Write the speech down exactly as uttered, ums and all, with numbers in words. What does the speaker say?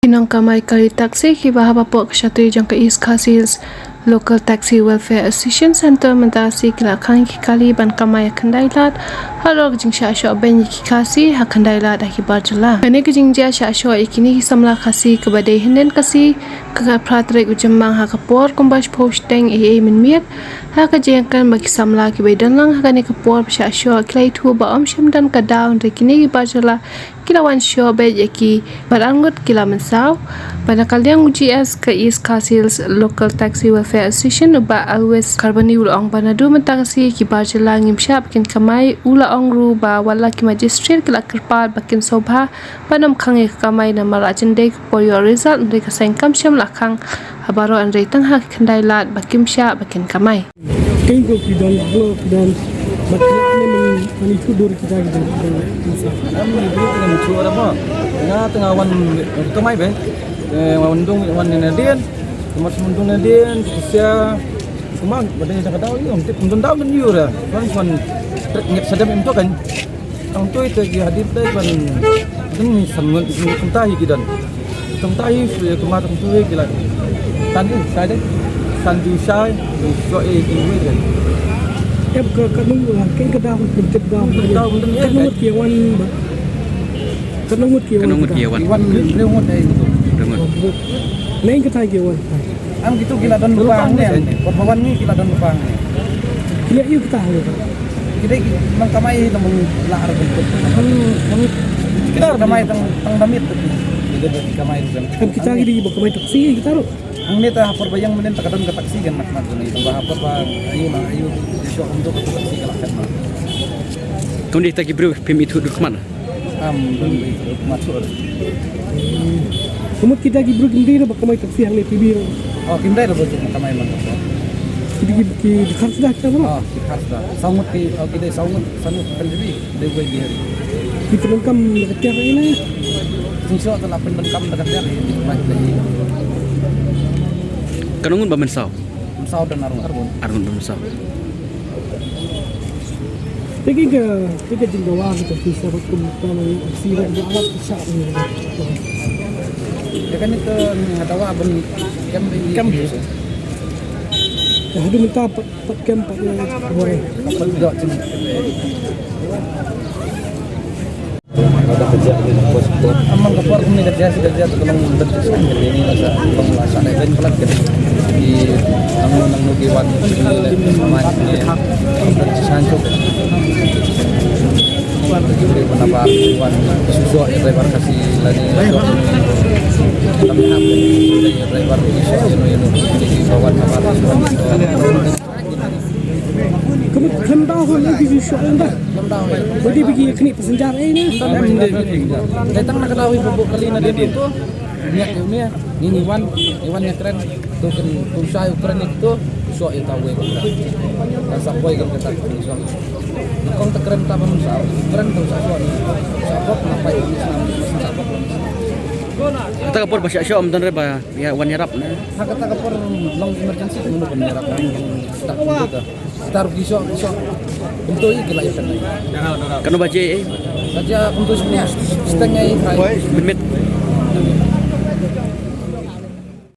Ki nongkamai kali taxi kiba hapoh ka shatei jong ka East Khasi Hills Local Taxi Welfare Association Centre mynta ka sngi ki la khang ïa ki kali ban kamai ha khyndai lad halor ka jingshah shoh beiñ ïa ki Khasi ha khyndai lad ha ki bar jylla. Kane ka jingjia shah shoh ïa kine ki samla Khasi kaba dei hynnin ka sngi, ka khatphra tarik u Jymmang, ha ka por kumba shiphew shiteng eiei mynmiet. Ha ka jingïakren bad ki samla kiba ïadon lang ha kane ka por ba shah shoh, ki la ïathuh ba ym shym don ka daw, hynrei kine ki bar jylla ki la wan shoh beit ïa ki bad arngut ki la mynsaw. Bad na ka liang u GS ka East Khasi Hills Local Taxi Welfare Association, u Bah Alwis Karbani, u la ong ba naduh mynta ka sngi ki bar jylla ngim shah ba kin kamai. U la ong ruh ba wat la ki magistrate ki la kyrpad ba kin sngewbha ban ym khang ïa ka kamai namar la jan dei ka por ïoh result, hynrei ka seng kam shym la khang ha baroh, hynrei tang ha ka khyndai lad ba kim shah ba kin kamai. Keiñ ko ki don, blo ki don. Bad kane man, man ïathuh dur kita ki don. Am ni bro ki don ïathuh ora mo. Nga tang wan kamai be. Eh, wan dung wan ne dien. Kumar wan dung ne dien, sia. Kumar ba dei jaka daw ïa, tip kum don daw ngan ïura. Wan wan trek nget sadam im to kan. Tang tu ite ki hadit te ban ding ni san ngut ni kumta hi ki don. Kumta hi su ya kumta tang tu hi ki la. Tan ni sai de. San du sai, du so e ki wi de. Ep ka ka nung la, ken ka daw, ken ka daw. Daw, daw, Ka nung ki wan ba. Ka nung ki wan. Ka nung ki wan. Wan ni ngut ai. Ngut. Neng ka tai ki wan. Am kitu ki la don lupang ne. Wat ba wan ni ki la don lupang ne. Ki la ïu kita ha. Ki dei ki nang kamai tang bang la ar bentuk. Hmm, hmm. Kita kamai tang tang damit tu. Ki dei ki kamai tu kan. Kan kita ki dei ba kamai taksi kita tu. Ang ni ta hapor bayang menen ta ka don ka taksi kan nak nak ni. Tang ba hapor ba ayu na ayu. Di shoh untuk ka taksi ka la kan. Kum dei ta ki briew phim ïathuh dur kman. Am don dur kman. Kumut kita ki briew kim dei ba kamai taksi hangne T V. Oh, kim dei ba kamai man. Kita ki ki khar sudah kita bro. Oh, ki khar sudah. Sangut ki, oh, kita sangut, sangut kan jadi. Dei wei dia. Ki pyndonkam da ka tiar ina. Sing so ta la pyndonkam da ka tiar ina. Ka nungun ba mynsaw. Mynsaw don arngut. Arngut ba mynsaw. Te ki ka, te ka jingdawa ka jong ki sha bad kum ka nang si bad ba alat ka shah ni. Ya kan itu ni dawa ban kem kem. Ya hadu mynta pat pat kem pat ni bore. Pat dok jing. Amang ka por kumne ka jia shi ka jia tu ka long bynta shi ka jia ni la sa long la sa dei bynta palat ka di. Nang nang nu ki wan ni le ma ni bynta shi san chuk. Ki wan ba wan su so driver ka si la ni so. Kami hap driver ni so ni ni ni ba wan ba wan. Ka mut khlem daw hoi ïa ki ju shoh ïa ka. Ba dei ba ki ïa khmih passenger ei ne. Dei tang na ka daw hi ba buh kali na dei tu. Nia ïa nia ngi wan ïa wan ïa kren. Tu kan tu shai u kren ïa tu. Shoh ïa ta wei ba kren. Kan sa poi kan kata tu shoh. Kong ta kren ta ba mun sa kren tu sa shoh ni. Sa pop na pai ni sa sa pop. Kata ka por ba shah shoh ym don re ba ïa wan ïarap ne. Ha kata ka por long emergency ka mano ban ïarap. Tar ki shoh ki shoh. Kumto i ki la ïa kan. Kano baje eh? Baje kumto shi steng ai. Minit.